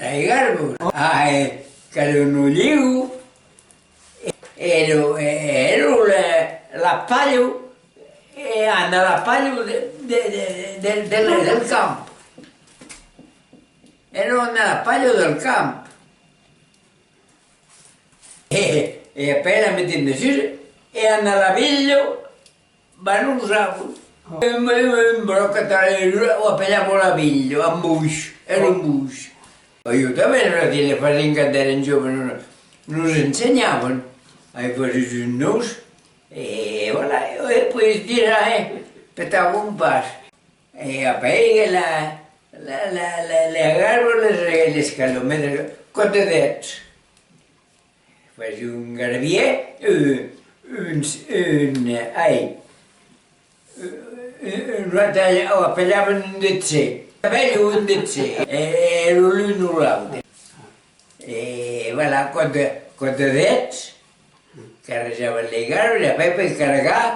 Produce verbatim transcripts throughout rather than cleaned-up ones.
Ai garbos, ai, qu'èra un oliu, e èra, e èra la, la palha, e anava la palha de, de, de, de, de, del camp. Èra anava la palha del camp. E, e apèra la metem dessús, e anava la velha, Van uns arbos. Un, un, un bròc atal, o apelavan la velha, un boish, èra un boish. E jo tanben, la tele, fasent quand èrem joves, nos, nos ensenhavan a i fasiás un nus, e voilà, e pues, dirà, eh, petavan pas. E apèi la, la, la, la, la garba, les, les calometres, còp de dets. Fasiá un garbièr, un, un, un, ai, un, un, o apelavan un detsè. Apèi un detsè, e, e lo l'un o l'autre. E voilà, còp de, còp de dets, carrejavan les garbes, e apèi per cargar,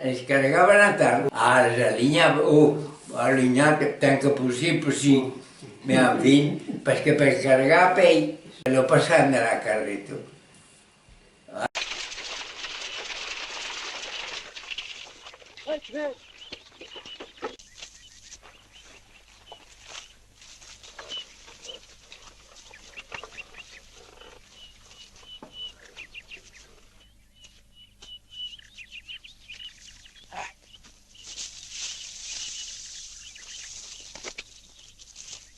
Es cargavan atal. Ah, les alinhavan, oh, alinhar tant que possible, si. Mais enfin, parce que per cargar apèi, lo passavan de la carreta.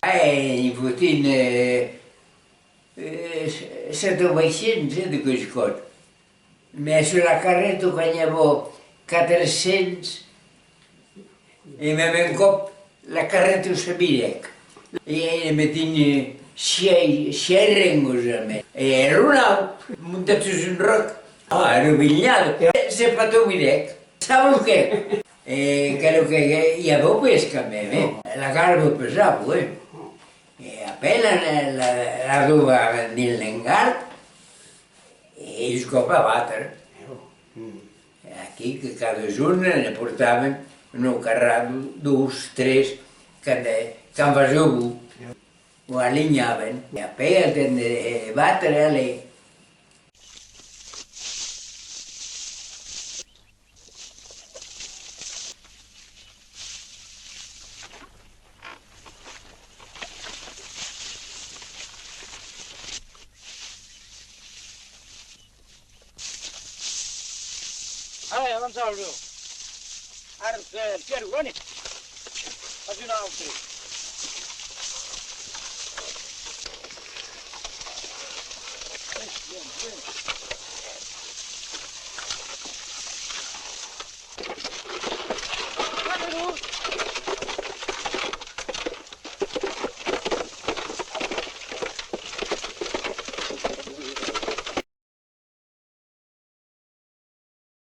Eh, i fotián, eh, eh, sèt o uèit cents, eh, de quicòm. Mès sus la carreta, quand i aviá quatre cents, e mème un còp, la carreta se virèc. E, e metián, eh, sièis, sièis rengas al mens. E èra naut, montat sus un ròc. Ah, èra vinhada. E se patovirèc, se bloquèc. E qu'èra que i aviá pes quand mème, eh. La garba pesava, eh. E apèi la, la, la, la dobavan dins l'engard, e jusc'òp a batre. E aquí que cada jorn ne portavan una carrada, dos, tres, quand, quand fasiá bon. O alinhavan. E apèi al temps de batre, allez. Allez, avança, Bruno. Ara, eh, Pierre, Roni. Fas un autre.